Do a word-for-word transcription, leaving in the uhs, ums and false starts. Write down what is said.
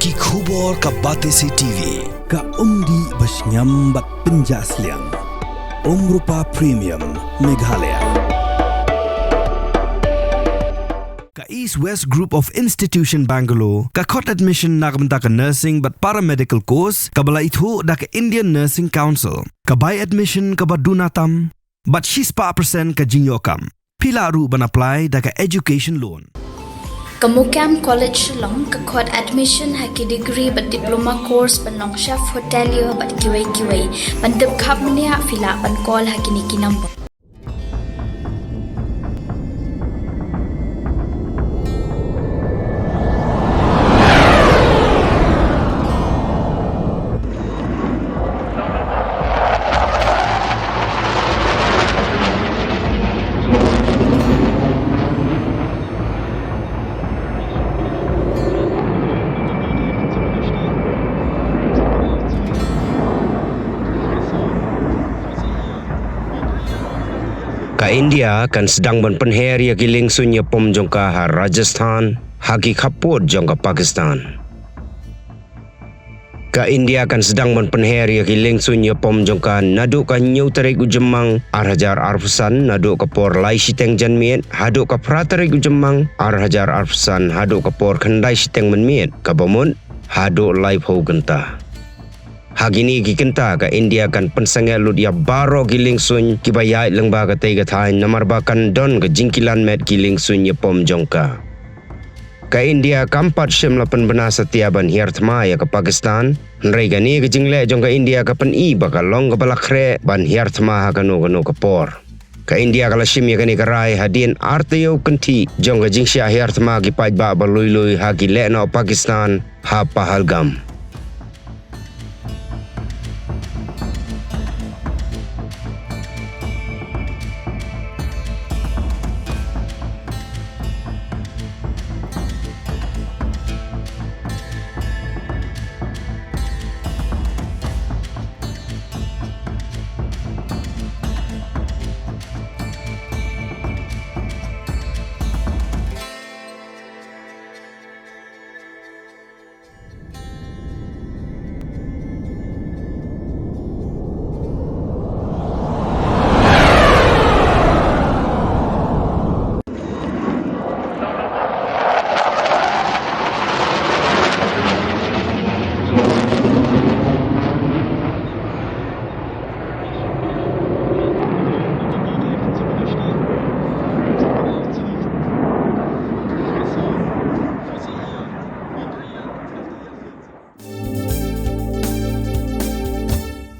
Ki khubor ka Batesi T V, ka umdih ba shngiam bad pynjah sliang. Umrupa Premium, Meghalaya. Ka East West Group of Institution Bangalore, ka khot admission na ka bynta ka nursing bad paramedical course, kaba la ithuh da ka Indian Nursing Council, ka bai admission kaba duna tam, bad shispah percent ka jingïoh kam. Phi lah ruh ban apply da ka education loan. Ka Mukam College Shillong ka khot admission ha ki degree bad diploma course ban long chef hotelier bad kiwei kiwei. Ban tip khapmniah phi lah ban call ha kine ki number. Ka India kan sdang ban pynher ïa ki liengsuiñ ïapom jong ka ha Rajasthan, ha ki khappud jong ka Pakistan. Ka India kan sdang ban pynher ïa ki liengsuiñ ïapom jong ka naduh ka hynñiew tarik u Jymmang ar hajar arphew san, naduh ka por lai shiteng janmiet, haduh ka phra tarik u Jymmang ar hajar arphew san, haduh ka por khyndai shiteng mynmiet, kaba mut haduh laiphew kynta. Ha kine ki kynta ka India kan pynsangeh lut ïa baroh ki liengsuiñ kiba ïaid lyngba katei ka thaiñ namar ba kan don ka jingkilan met ki liengsuiñ ïapom jong ka. Ka India kam pat shym la pynbna satia ban hiar thma ïa ka Pakistan, hynrei kane ka jingleh jong ka India ka pyni ba ka long kaba la khreh ban hiar thma ha kano kano ka por. Ka India ka la shim ïa kane ka rai hadien artaïew kynthih jong ka jingshah hiar thma ki paidbah ba lui lui ha ki lehnoh Pakistan ha Pahalgam.